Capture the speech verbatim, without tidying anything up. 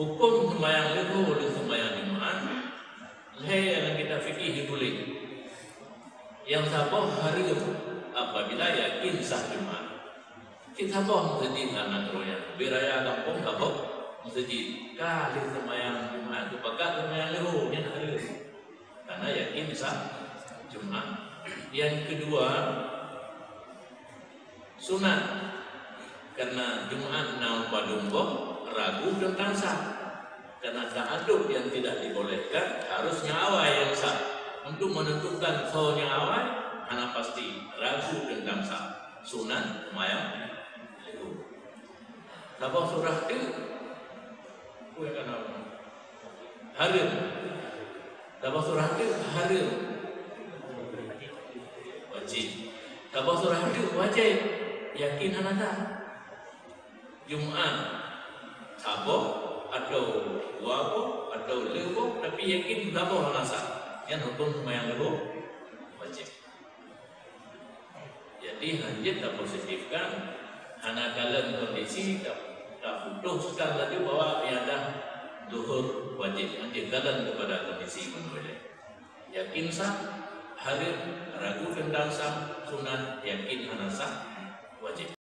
Huköm seumayang leuhô lé seumayang Jumat, lhée lam kitab fikih dituléh. Nyang saboh hareuem apabila yakin sah Jumat. Cit saboh meuseujid hana keureuja. Leubeh raya gampông saboh meuseujid. Ka lheueh seumayang Jumat, teupakat seumayang leuhô, nyan hareuem. Karena yakin sah Jumat. Yang kedua, sunat. Karena Jumat na padum boh ragu teuntang sah. Karena ta'adud yang tidak dibolehkan, harus nyang awai nyang sah. Untuk menentukan soe nyang awai, hana pasti, ragu teuntang sah. Sunat seumayang leuhô. Saboh surah teuk, peue nyang kana? Hareuem. Saboh surah teuk hareuem. Wajéb. Saboh surah teuk wajéb. Yakin hana sah. Jumat saboh atau dua boh atau lhée boh, tapi yakin saboh hana sah. Nyan huköm seumayang leuhô wajéb. Jadi, hanjeuet tapositifkan, hana kalon kondisi, ta-, taputuskan laju bahwa iadah zuhur wajéb. Hanjeuet, kalon kepada kondisi meunurot ilée. Yakin sah, hareuem, ragu teuntang sah, sunat, yakin hana sah, wajéb.